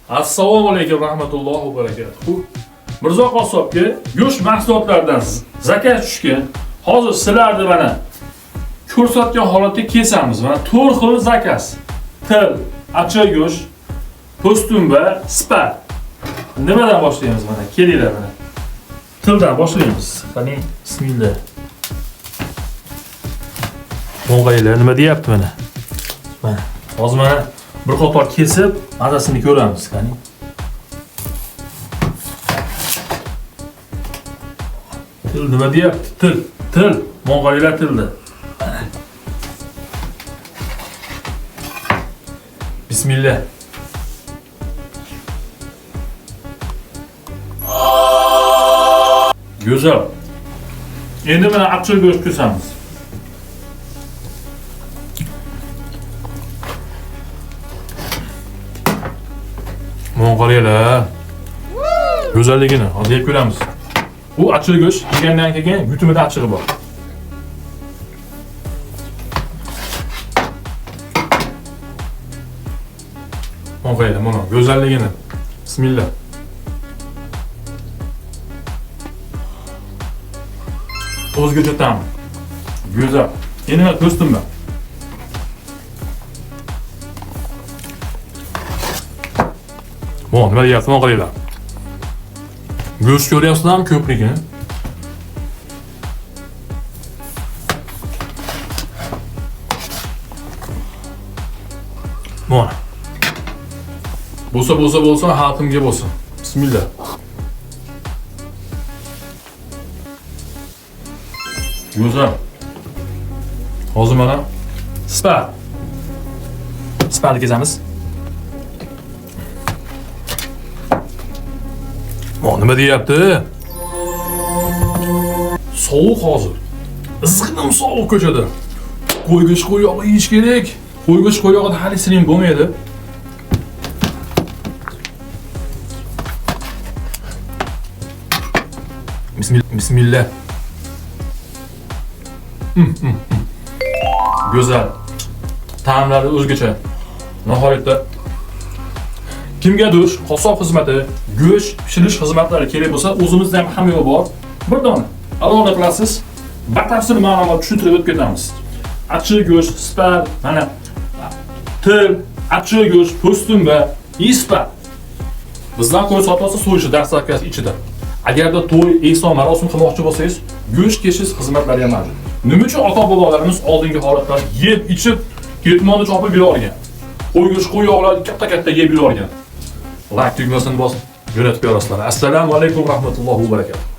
Assalomu alaykum rahmatullohi va barakatuh. Mirzo qassobga go'sht mahsulotlaridan zakaz tushgan. Hozir sizlarni mana ko'rsatgan holatda kesamiz. Mana 4 xil zakaz. Til, achchiq go'sht, po'stumba, spa. Nimadan boshlaymiz mana? Kelinglar mana. Tildan boshlaymiz. Qani, bismillah. O'ng'aylar nima deyapti mana? Mana. Hozir mana bir qator kesib, mazasini ko'ramiz, qani. Til nima deyapti? Til, til, mo'g'aylar tilda. Mana. Bismillah. Go'zal. Endi mana achchiq go'sht kesamiz. Mo'g'aylar. Go'zalligini hozir yeb ko'ramiz. Bu achchiq go'sht yegandan keyin yutumida achchig'i bor. Mo'g'aylar mana go'zalligini. Bismillah. O'zgacha ta'm. Go'zal. Endi mana po'stumba. Mo, nima deyapti, nima qaranglar. Go'sht ko'ryapsizlarmi ko'pligini? Mana. Bo'lsa bo'lsa bo'lsin, xalqimga bo'lsin. Bismillah. Go'zal. Hozir mana spa. Spani kesamiz. Mo, nima deyapti? Sovuq hozir. Izg'inim sovuq ko'chada. Qo'y go'sht qo'y yog'i yeyish kerak. Qo'y go'sht qo'y yog'ida hali siring bo'lmaydi. Bismillah. Bismillah. Go'zal. Ta'mlari o'zgacha. Nihoyatda kimgadir qassob xizmati, go'sht pishirish xizmatlari kerak bo'lsa, o'zimizda ham hamma yo'l bor. Bir dona aloqa qilasiz, batafsil ma'lumot tushuntirib o'tib ketamiz. Achchiq go'sht, spa, mana til, achchiq go'sht, po'stumba, ispa. Bizdan qo'y sotib olsa so'yishi dastlabkasi ichida. Agarda to'y, ehson, marosim qilmoqchi bo'lsangiz, go'sht keshish xizmatlari ham mavjud. Nima uchun ota-bobolarimiz oldingi holatlarda yeb, ichib, ketmonni chopib yurgan? Qo'y go'sht, qo'y yog'larni katta-katta yeb yurgan. Like tugmasini bosib jo'natib berasizlar. Assalomu alaykum rahmatullohi va barakatuh.